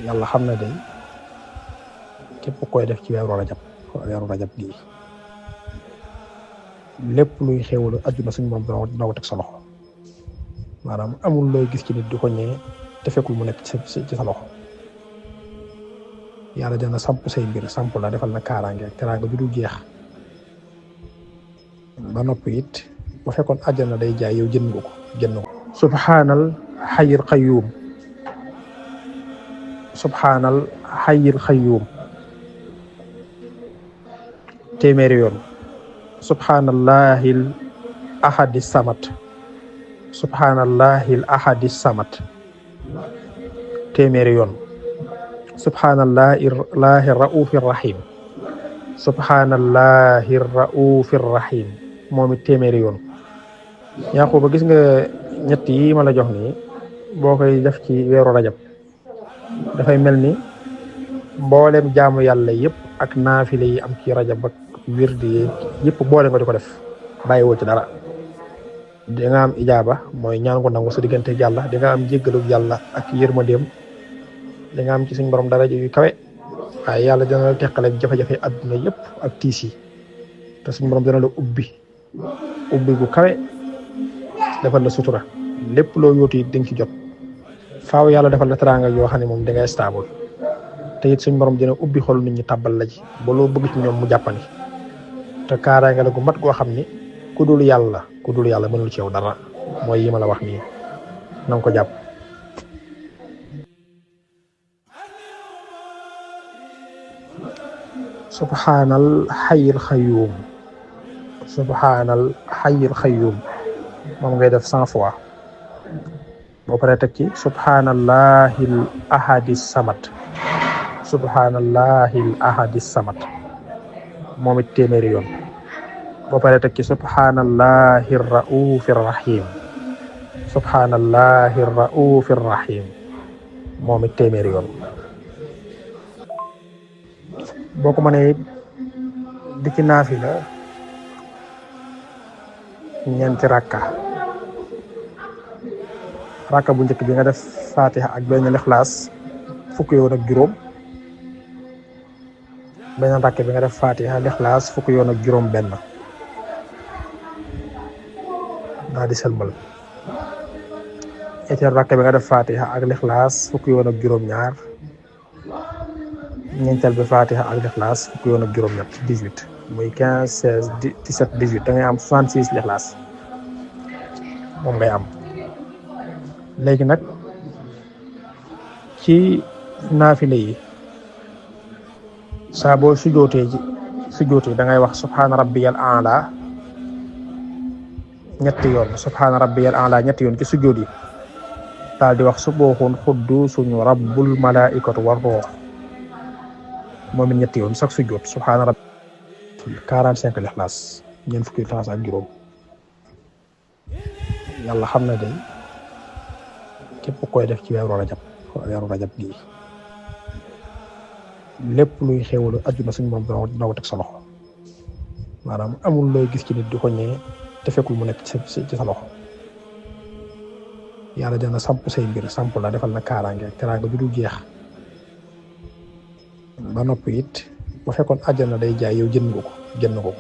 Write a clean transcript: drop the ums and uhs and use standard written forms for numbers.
yàlla xam na day képp koy def ci weeru rajab gi lépp luy xéwalu àdduna suñu moom dina ko teg sa loxo maanaam amul looy gis ci nit di ko ñee te fekkul mu nekk ci sa loxo yàlla dina samp say mbir samp la defal na kaaraange ak teraanga ju dul jeex ba noppi it bu fekkoon àjjana day jaay yow jënd ko subhaanal xayyil qayyuum subhaanal xayyil qayyuum téeméeri yoon subhaanallahil ahadi samat subhaanallahil ahadi samat téeméeri yoon subhaanallahi raufir rahim subhaanallahi raufir rahim moom it téeméeri yoon Yaquba gis nga ñett yi ma la jox nii boo koy def ci weeru rajab dafay mel ni mboolem jaamu yàlla yëpp ak naafile yi am ci rajab ak wirdi yi yëpp boole nga di ko def bàyyiwoo ci dara di nga am ijaaba mooy ñaan ko nangu sa diggante yàlla di nga am jéggalu yàlla ak yërmandeem di nga am ci suñ borom daraja yu kawe waaye yàlla dina la teqale jafe-jafe adduna yëpp ak tiis yi te suñ borom dina la ubbi gu kawe defal la sutura lépp loo yóotu it di nga ci jot faaw yàlla defal la teraanga yoo xam ne moom da ngay stable te it suñ borom dina ubbi xol nit ñi tàbbal la ci ba loo bëgg ci ñoom mu jàppani te kaaraange la gu mat goo xam ni ku dul yàlla mënul ci yow dara mooy yi ma la wax nii na nga ko jàpp. subhaanal xayyil xayyuum subhaanal xayyil xayyuum moom ngay def 100 fois boo paree teg ci subhaanallahil ahadi samat subhaanallahil ahadi samat moom it téeméeri yoon boo paree teg ci subhaanallahi raufir rahim subhaanallahi raufir rahim moom it téeméeri yoon boo ko mënee di ci naafila ñeenti rakka bu njëkk bi nga def fatiha ak benn lixlaas fukki yoon ak juróom beneen rakka bi nga def fatiha lixlaas fukki yoon ak juróom benn daa di selmal ñetteel rakka bi nga def fatiha ak lixlaas fukki yoon ak juróom ñaar ñeenteel bi fatiha ak lixlaas fukki yoon ak juróom ñett 18 muy 15 16 17 18 da ngay am 66 lixlaas moom ngay am léegi nag ci naafile yi saa boo sujootee da ngay wax subhaana rabbiyal a'la ñetti yoon subhaana rabbiyal a'la ñetti yoon ci sujoot yi daal di wax subuhun quddusun rabbul malaa'ikatu war ruux moom it ñetti yoon sax sujoot subhaana rabbi 45 lixlaas ñeent fukki lixlaas ak juróom yàlla xam na day képp koy def ci weeru rajab gi lépp luy xéwalu àdduna suñu moom dina ko teg sa loxo maanaam amul looy gis ci nit di ko ñee te fekkul mu nekk ci sa loxo yàlla dina samp say mbir samp la defal na kaaraange ak teraanga ju dul jeex ba noppi it bu fekkoon àjjana day jaay yow jënd ko